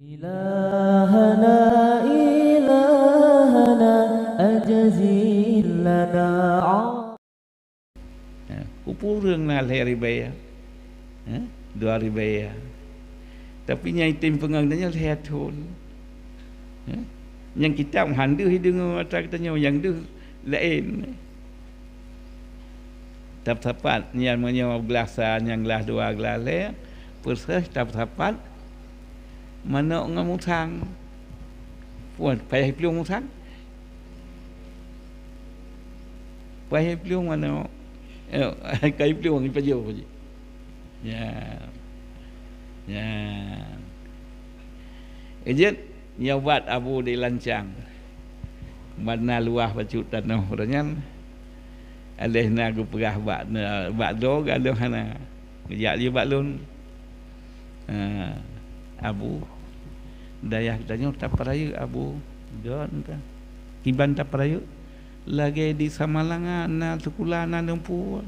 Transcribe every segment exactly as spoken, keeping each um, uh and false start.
إلهنا، إلهنا، أجزل لنا عظيم. Ha, peue ureuëng na lhée ribée, ha, dua ribée. Tapi nyang item peungon geutanyoe lhée thon. Ha? Nyang kitab han deuh deungoe atra geutanyoe, nyang deuh laén. Tap sapat nyang meunyoe glah sa, nyang glah dua, glah lhée, peureuseh tap sapat manok ngon musang. Puan payah plueng musang. Payah plueng manok. Eh, kai plueng pajoh. Ya. Ya. Ejit nyobat Abu di Lancang. Bak na luwah bacut tanoh uroe nyan. Aléh na geupeugah bak, bak droe, galom hana. Geujak lé bak lôn. Ha, Abu, dayah geutanyoe tapeurayeuk, Abu. Gét ka. Kiban tapeurayeuk. Lagée di Samalanga na sikula na lumpur.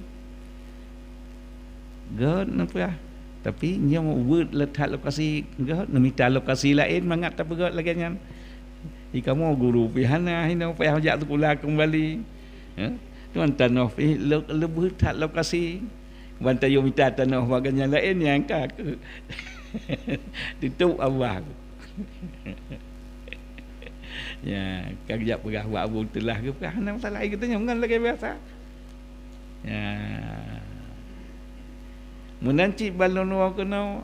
Gét neupeugah. Tapi nyoe weuet le that lokasi gét, neumita lokasi laén mangat tapeugét lagée nyan. Di kamoe guru pih hana, hinoe payah jak sikula keumbali. Ha? Tuan tanoh pih le-, leubeh that lokasi. Ban tayue mita tanoh bak nyang laén nyang ka keu. Tutob Allah. Ya, ka geujak peugah bak Abu Abdullah geupeugah hana masalah, geutanyoe ngon lagée biasa. Ya. Meunan cit ban lôn woe keunoe.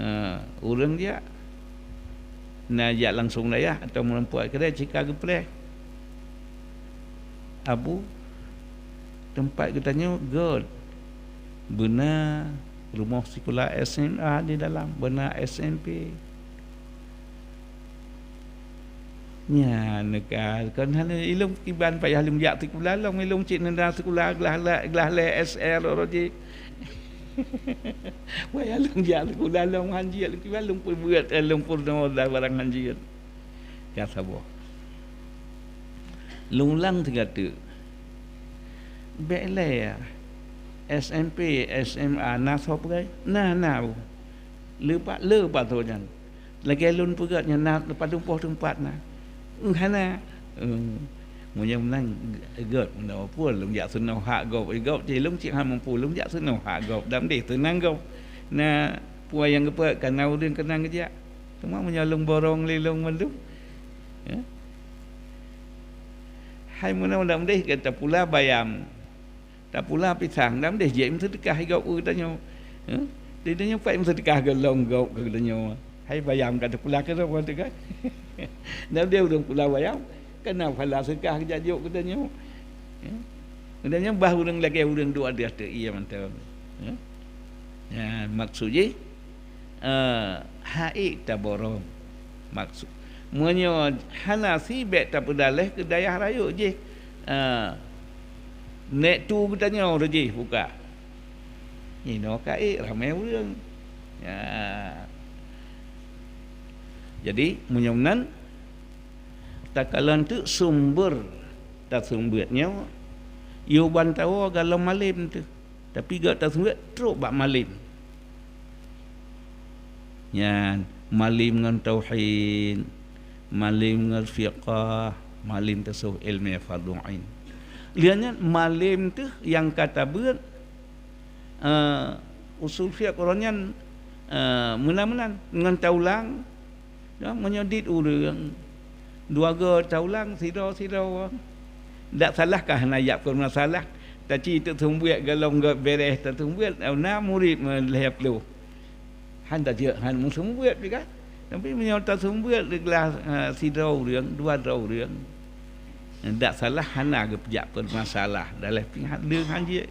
Ha, ureuëng jak, na jak langsong dayah atawa meureumpok keudai cit ka geupreh. Abu, teumpat geutanyoe gét. Beuna rumoh sikula S M A di dalam, beuna S M P. Nyan ka, kon hana ilong kiban payah lôn jak sikula lom, ilong cit neunda sikula glah la-, glah lhée S R uroe jih. Payah lôn jak sikula lom han jeuet, lôn kiban lôn peubuet, eh, lôn peurunoe dah barang han jeuet. Ka saboh. Lôn ulang sigoe teuk. Bék lé ya. S M P, S M A na soe peugah? Na, na. Le pat, le pat soe nyan. Lagée lôn peugét nyan na padum poh teumpat na. Hana. Eh, meunyoe meunan gét, meunoe peue lôn jak seunoh hak gob, gob cit lôn cit hana mampu lôn jak seunoh hak gob, dam deh seunang gob. Na peue nyang geupeuet ka na ureuëng keunong geujak. Teuma meunyoe lôn borong lé lôn mandum, ya. Hai meunoe dam deh gata pula bayam. Tapula pisang, dam deh jeuet meuseudeukah gob keu geutanyoe. Heh? Di tanyoe payah meuseudeukah gohlom gob keu geutanyoe. Hai bayam ka tapula keudroe teuka. Dam deh ureuëng pula bayam, kana pahala seudeukah geujak jok keu geutanyoe. Heh? Geutanyoe bah ureuëng lagée ureuëng duek ateueh teu ié mantong. Heh? Nyan maksud jih, eh, han ék taborong. Maksud, meunyoe hana si bék tapeudaleh keu dayah rayeuk jih, eh, nèk tu geutanyoe reujih buka. Inoe ka ék ramé ureuëng. Ya. Jadi, meunyoe meunan, takalon teuk sumber taseumeubeuet nyoe, yue ban tawoe gohlom malem teuh. Tapi gata seumeubeuet trok bak malem. Nyan, malem ngon tauhid, malem ngon fiqah, malem tasawuf ilmu fardhu ain. Lheueh nyan malem teuh nyang ka tabeuet, eh, usul fiqh uroe nyan, eh, meunan-meunan ngon taulang. Ya, meunyoe dit ureuëng, dua go taulang, sidroe-sidroe. Dak salah ka hana jak peumasalah. Taci teuk seumeubeuet gohlom gét bèrèh taseumeubeuet, na murit meulhèe ploh. Han tajeuet, han meuseumeubeuet pih ka. Tapi meunyoe taseumeubeuet di glah, ha, sidroe ureuëng, dua droe ureuëng, dak salah hana geupeujiak peumasalah. Daleh pih han, leueng han jeuet.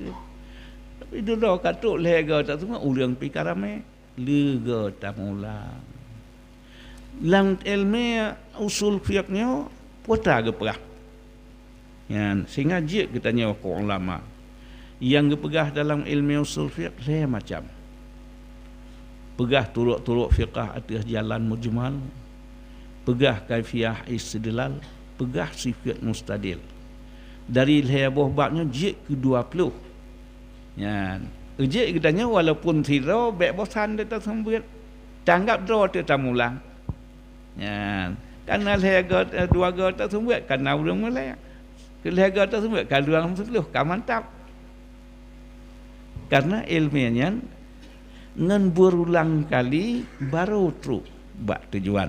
Tapi dudoe ka trok lhèe go taseumeubeuet, ureuëng pih ka ramé. Leugo tamula. Lam ilmu usul fiqh nyoe peue ta geupeugah. Nyan, sehingga jeuet geutanyoe keu ulama. Nyang geupeugah dalam ilmu usul fiqh lhèe macam. Peugah turuq-turuq fiqah ateueh jalan mujmal, peugah kaifiyah istidlal, peugah sifat mustadil. Dari lhèe boh bab nyoe jeuet keu dua ploh. Nyan, jeuet geutanyoe walaupun sidroe bék bosan taseumeubeuet. Tanggap droe teuk tamulang. Nyan. Kana lhèe go, eh, dua go taseumeubeuet, kana ureueng meulhèe. Keu lhèe go taseumeubeuet, ka lheueh siplôh, ka mantap. Karena iéleumé nyan ngon beurulang kali barô trok bak tujuan.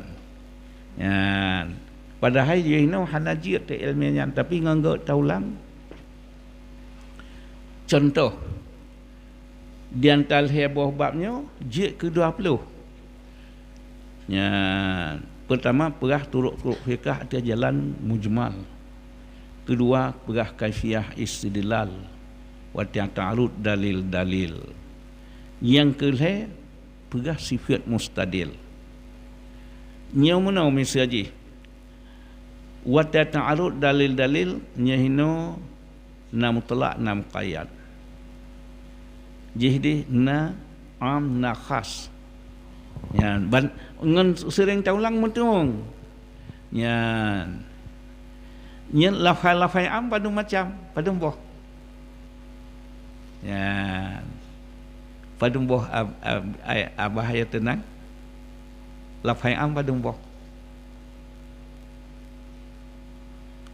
Nyan. Padahai jinoe hana jeuet iéleumé nyan, tapi ngon geuh taulang. Contoh, di antara lhèe boh bab nyoe jeuet keu dua ploh. Nyan, peurtama, peugah turuq-turuq fiqah ateueh jalan mujmal. Keudua, peugah kaifiyah istidlal watèe ta'arud dalil-dalil. Nyang keulhèe, peugah sifeut mustadil. Nyoe meunoe miseue jih. Watèe ta'arud dalil-dalil, nyoe hinoe na mutlak, na muqayyad. Jih dih na am, na khas. Nyan, ban, ngon seuring taulang meuteumong. Nyan. Nyan lafai-lafai am padum macam, padum boh. Nyan. Padum boh ab-, ab-, ai-, abah ayah teunang. Lafai am padum boh.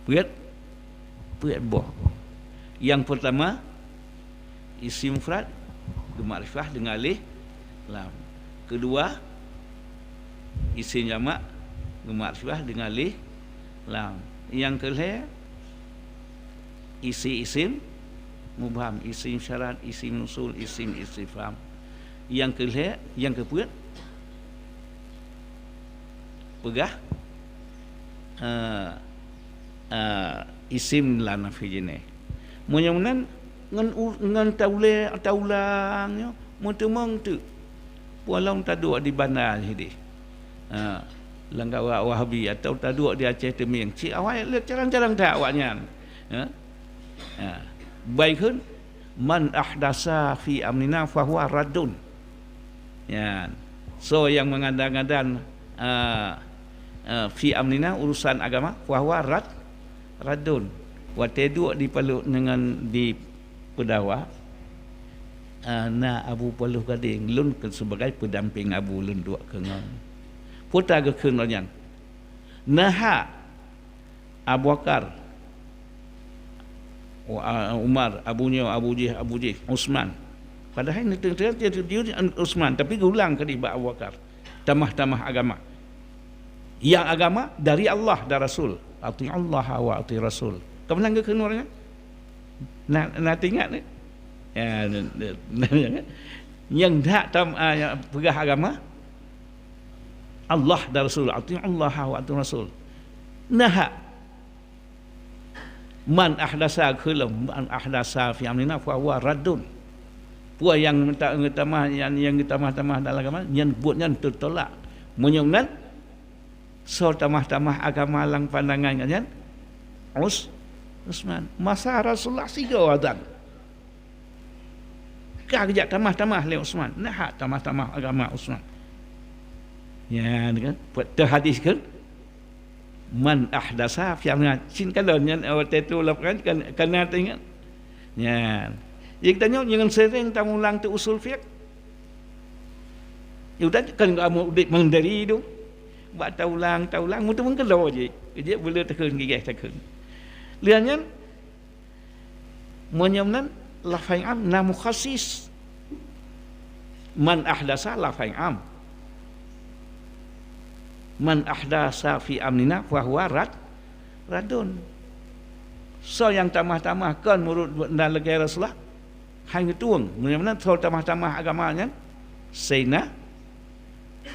Peuet, peuet boh. Nyang peurtama, isim mufrad, geumakrifah deungon alif lam. Keudua, isim jamak, geumakrifah deungon alif lam. Nyang keulhèe, isi isim mubham, isim syarat, isim mausul, isim istifham. Nyang keulhèe, nyang keupeuet, peugah, eh, eh, isim la nafi jihnèh. Meunyoe meunan, ngon u-, ngon taulèe, taulang nyoe, meuteumong teuk. Peue lom taduek di Banda sideh. Ha, lam gawak Wahabi atau taduek di Aceh Teumieng. Cit awai lé carang-carang that awaknyan. Ha? Ha. Bai kheun, "Man ahdasa fi amrina fahuwa raddun." Nyan. Soe nyang meugadan-gadan, a, a, fi amrina, urusan agama, fahuwa rad-, raddun. Watèe duek di Palu-, deungon di Peudawa, a, na Abu Paloh Gadeng, lôn keu sebagai peudampéng Abu lôn duek keu ngon. Peue ta geukheun lom nyan? Neuhak Abu Bakar, U-, a, Umar, Abu nyoe, Abu jih, Abu jih, Utsman. Padahai neuteuntèe Utsman, tapi geuulang keudeh bak Abu Bakar. Tamah-tamah agama. Nyang agama dari Allah dan Rasul. "Atiullaha wa atiur Rasul." Kapan geukheun ureueng nyan? Na, na teuingat ni? Ya, na, na, na, nyang dak tam, a, nyang peugah agama, Allah dan Rasul. "Atiullaha wa atiur Rasul." Nah, "Man ahdasa," kheun lom, "man ahdasa fi amrina fahuwa raddun." Peue nyang geuta-, geutamah, nyang, nyang geutamah-tamah dalam agama, nyan buet nyan teutolak. Meunyoe nan, soe tamah-tamah agama lam pandangan nyan? Us-, Utsman. Masa Rasulullah sigoe azan. Ka geujak tamah-tamah lé Utsman. Nah, tamah-tamah agama Utsman. Ya, kan? Buet teuhadis kan? "Man ahdasa fi amrina." Cit kalon nyan, eh, watèe tu lom kan, kan, kan na teuingat. Nyan. Jadi geutanyoe ngon seuring tamulang teu usul fiqh. Ya udah, kan kamoe udép mandiri tu. Bak taulang, taulang, meuteumong keudroe jih. Jih beu le takheun, gigeh takheun. Lheueh nyan, meunyoe nan lafai am na mukhassis. "Man ahdasa" lafai am. "Man ahdasa fi amrina fahuwa rad-, raddun." Soe nyang tamah-tamah kon meunurot dan lagèe Rasulullah, hai geutueng. Meunyoe nan soe tamah-tamah agama nyan, Saidina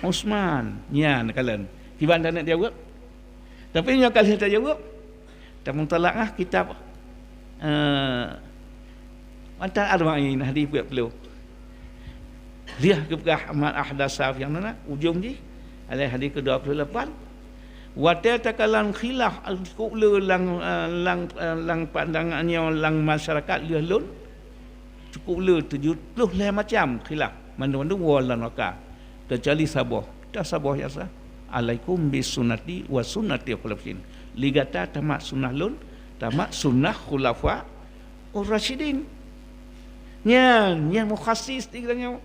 Utsman. Nyan kalon. Kiban taneuk jaweueb. Tapi nyoe ka lheueh tajaweueb, tameutalak ah kitab, eh, Matan Arba'in, hadis peuet ploh. Lheueh geupeugah "Man ahdasa fi amrina," ujong jih, alai hadis keudua ploh lapan. Watèe takalon khilaf cukup le lam, eh, lam, eh, lam pandangan nyoe lam masyarakat lheueh lôn, cukup le tujoh ploh lhèe macam khilaf, mandum-mandum woe lam neuraka. Keucuali saboh, ta saboh nyang sah. "Alaikum bi sunnati wa sunnati khulafain." Lé gata tamat sunnah lôn, tamat sunnah khulafa ur-rasyidin. Nyan, nyan mukhassis di geutanyoe.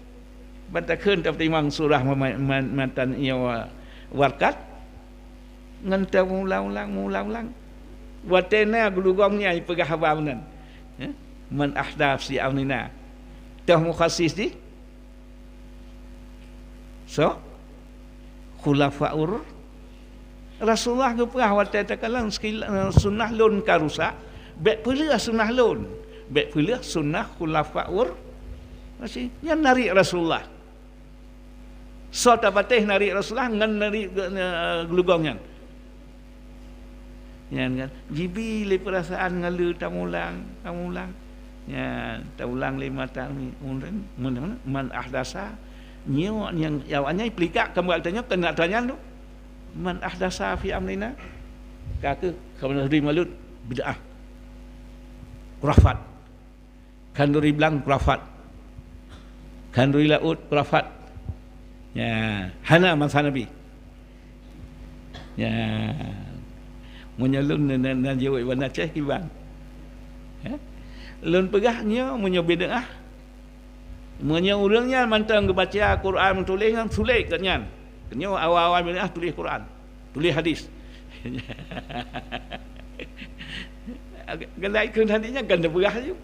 Ban takheun tapeutimang surah ma-, ma-, ma-, matan nyoe Warqat, ngon teuulang-ulang, meuulang-ulang. Watée na geulugong nyan jipeugah haba meunan, eh, "Man ahdatsa fi amrina." Toh mukhasis jih? So, khulafaur Rasulullah geupeugah watée takalon sekil-, eh, sunnah lôn ka rusak, bék peuleueh sunnah lôn, bék peuleueh sunnah khulafaur Rasyidin. Nyan narik Rasulullah. Soe tapatéh narik Rasulullah ngon narik, eh, geulugong nyan. Nyan kan, jibi lé peurasaan ngon lé tamulang, tamulang. Nyan, taulang lé mata mi, "Man ahdatsa," nyoe nyang awaknyan peulikak keumbali tanyoe keuneuk tanyong tu. "Man ahdatsa fi amrina," ka keuh, ka beuna ri malut, bid'ah. Khurafat. Khanduri blang, khurafat. Khanduri laôt, khurafat. Ya, hana masa Nabi. Ya. Meunyoe lôn na, na, na jaweueb ban Aceh kiban. Ya. Lôn peugah nyoe meunyoe bid'ah. Meunyoe ureuëng nyan mantong geubaca Quran meutuléh nyan sulet geuh nyan. Nyoe awai-awai bid'ah tuléh Quran, tuléh hadis. Galai keu hadis nyan kan teupeugah laju.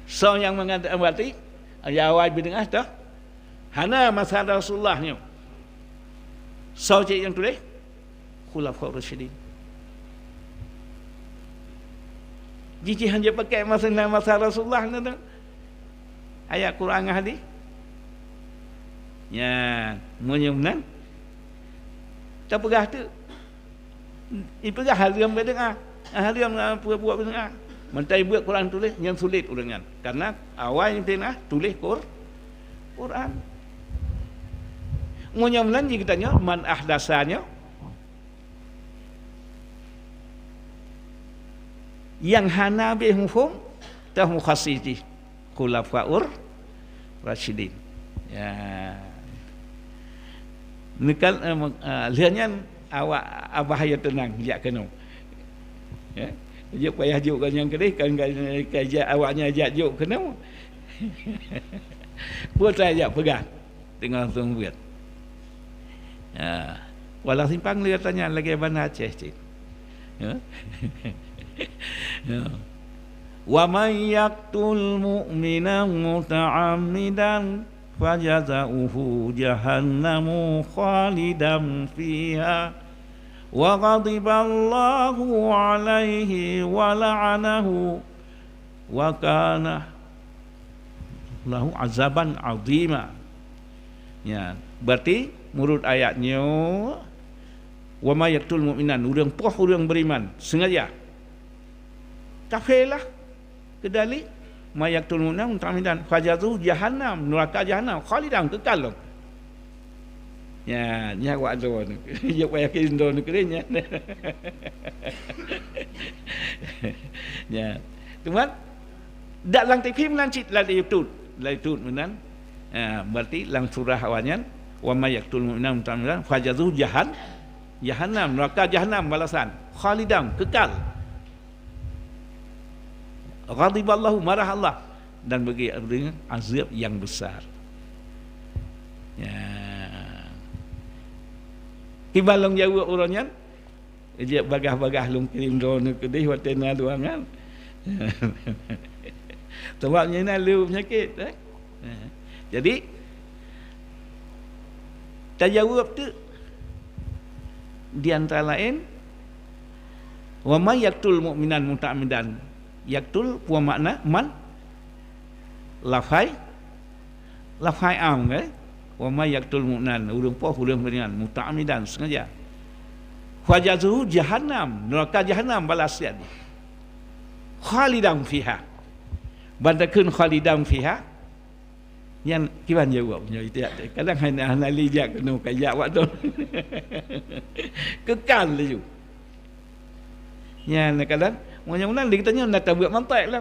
Soe nyang mengatakan berarti ya awai bid'ah tah? Hana masa Rasulullah nyoe. Soe cit nyang tuléh? Khulafaur Rasyidin. Jih, jih hana pakai masa, masa Rasulullah nyoe tu. Ayat Quran ngon hadis. Nyan, meunyoe meunan, tapeugah tu. Ipeugah hareuem bid'ah. Hareuem, ah, peubuet bid'ah. Mantong ibuet Quran tuléh, nyan sulet ureuëng nyan. Karena awai bid'ah tuléh Qur-, Quran. Meunyoe meunan jih geutanyoe, man ahdatsa nyoe, nyang hana habéh muphom, tah mukhasis jih. Khulafaur Rasyidin. Ya. Neukal, eh, meng-, ah, lheueh nyan awak Abah ayo teunang jak keunoe. Ya. Jok payah jok ka nyang keudeh, kan, kan, kan jak awak nyan jak jok keunoe. Peue ta jak peugah teungoh seumeubeuet. Ya. Walau simpang lé tanya lagée banda Aceh cit. Ya. Ya. "Wa may yaqtul mu'minan muta'ammidan fajazauhu jahannamu khalidan fiha wa ghadiballahu alaihi wa la'anahu wa kana lahu azaban azima." Ya, berarti meunurot ayat nyoe, "Wa may yaqtul mu'minan," ureuëng poh ureuëng beriman sengaja. Kafé lah. Keudali, "May yaqtul mu'minan muta'ammidan fajazauhu jahannam," neuraka jahannam, khalidan, keukal lom. Ya, nyan awak droeneuh. Ya, awak yakin droeneuh keu nyan. Ya. Teuma, dak lam T V meunan cit, lam YouTube, lam YouTube meunan. Ha, berarti lam surah awaknyan, "Wa may yaqtul mu'minan muta'ammidan fajazauhu jahan-, jahannam," neuraka jahannam balasan, khalidan, keukal. Ghadiballahu, marah Allah, dan bagi ureuëng azab nyang besar. Ya. Kiban lôn jaweueb uroe nyan, jak bagah-bagah lôn kirém droeneuh keudeh watée na luwangan. Sabab nyan na lé peunyakét, eh. Jadi, tajaweueb teuk di antara laén, "Wa may yaqtul mu'minan muta'ammidan." Yaqtul peue makna man? Lafai, lafai am, kan? "Wa may yaqtul mu'minan," ureuëng poh ureuëng beriman, "muta'ammidan," sengaja. "Fajazauhu jahannam," neuraka jahannam balas siat jih. "Khalidan fiha." Ban takheun "khalidan fiha," nyan kiban jaweueb nyoe itiak. Kadang hana, hana lé jak keunoe ka jak wak tu. Keukal laju. Nyan kadang, meunyoe meunan di geutanyoe na tabeuet mantek lah.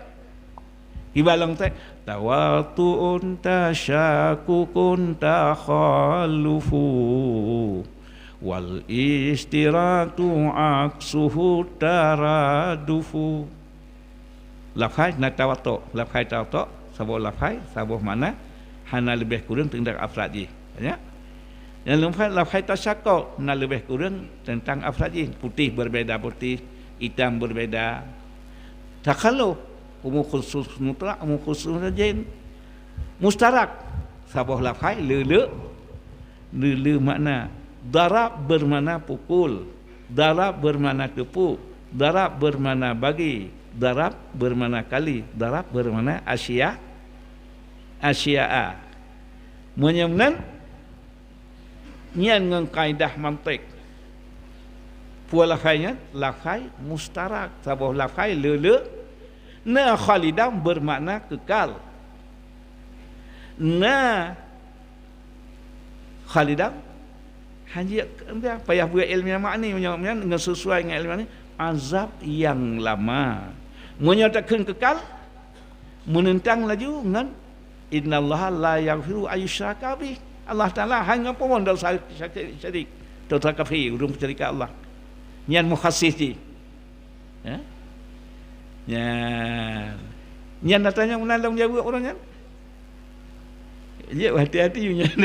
Kiban lam teks, "Tawatu'un tasyakukun takhallufu, wal istiratu aksuhu taradufu." Lafai na tawatu', lafai tawatu', Saboh lafai, saboh makna, hana leubeh kureueng teuntang afrad jih. Ya? Nyang lafai, lafai tasyakkok na leubeh kureueng teuntang afrad jih. Putih berbeda putih, itam berbeda. Takhalluf, umu khusus mutlak, umu khusus jin. Mustarak, saboh lafai, le-le, le-le makna. Darab bermakna pukul. Darab bermakna teupu. Darab bermakna bagi. Darab bermakna kali. Darab bermakna asya, asya'a. Meunyoe meunan, nyan ngon kaidah mantik. Peue lafai nyan? Lafai mustarak. Saboh lafai le-le. Na khalidan bermakna kekal. Na khalidan, hanjeuet payah buet ilmiah makni meunyoe nyan ngon sesuai ngon ilmiah ni, azab nyang lama. Meunyoe takheun kekal, meunentang laju ngon, "Innallaha la yaghfiru ayyusyraka bih." Allah Taala hana ngampôn dosa syirik, dosa kafé, ureuëng meusyirikat Allah. Nyan mukhasis jih. Ya? Nyan. Nyan na tanyong meunan lom jaweueb ureuëng nyan. Jeuet hati-hati nyan.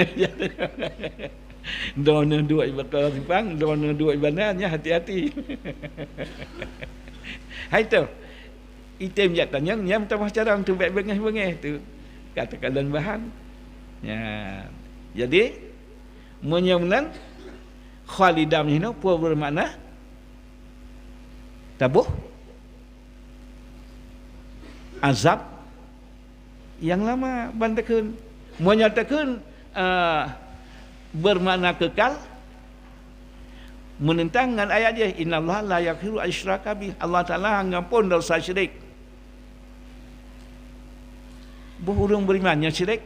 Droeneuh duek ibadah simpang, droeneuh duek ibadah nyan hati-hati. Hai tu. Item jak tanyong, nyan tamah carong tu bèk beungéh-beungéh tu. Ka teukalon bahan. Nyan. Jadi, meunyoe meunan, khalidan nyoe peue bermakna? Taboh azab nyang lama ban takheun. Meunyoe takheun, eh, bermakna kekal, meunentang ngon ayat jih, "Innallaha la yaghfiru ayyusyraka bih." Allah Taala hana ngampôn dosa syirik. Boh ureuëng beriman nyang syirik,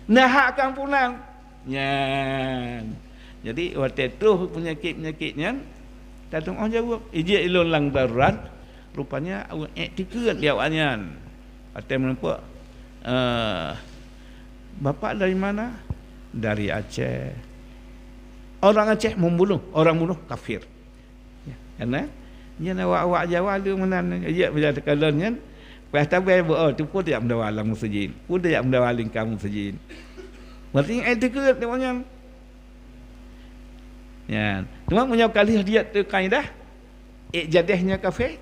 na hak keuampunan. Nyan. Jadi, watée troh peunyakét-peunyakét nyan, tateumeu'oh jaweueb, "Ijak ilôn lam darurat." Rupanya, awak ék tikeuen di awak nyan. Watée meurumpok, eh, "Bapak dari mana?" "Dari Aceh." "Orang Aceh membunuh, orang bunuh kafir." Ya, karena nyan awak-awak Jawa tu meunan, ya, bila teukalon nyan, pas tabé, "Oh, tu peue tajak meudawa lam meuseujid? Peue tajak meudawa lingka meuseujid?" Berarti ék tikeuen deungon nyan. Nyan. Cuma meunyoe ka lheueh jeuet teu kaidah, ék jadéh nyan kafé,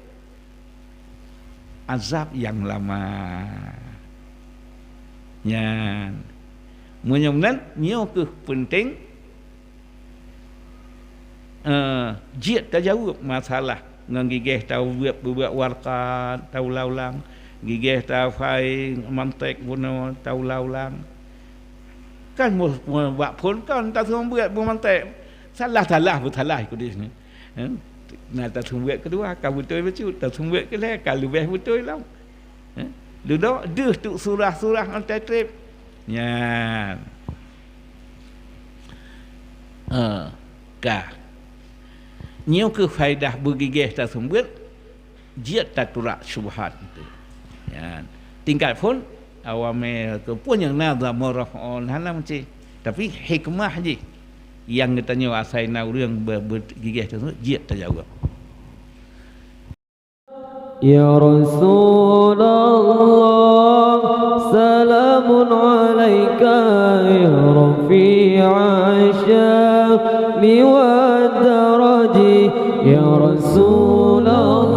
azab nyang lama. Nyan. Meunyoe meunan, nyoe keuh peunteng, eh, jeuet tajaweueb masalah ngon gigéh tabuet beubuet warkat, taulang-ulang, gigéh tafai mantek bunoe, taulang-ulang. Kan mu-, mu-, bak phon kan taseumeubeuet beumantek. Salah-salah beusalah ikut di sini. Eh? Na taseumeubeuet keudua, ka beutôi bacut, taseumeubeuet keulhée, ka leubeh beutôi lom. Eh? Dudoe deuh tuk surah-surah ngon tatreb. Nyan. Ha, ka. Nyoe keuh faedah beugigéh taseumeubeuet, jeuet taturak syubhat. Nyan. Tingkat phon, awamé keu peue nyang na dhamma raf'un hana meusti. Tapi hikmah jih nyang geutanyoe asai na ureuëng be-, beugigéh taseumeubeuet, jeuet tajaweueb. Ya Rasulullah, salamun alaika ya rafi'a syami wa daraji. Ya Rasulullah,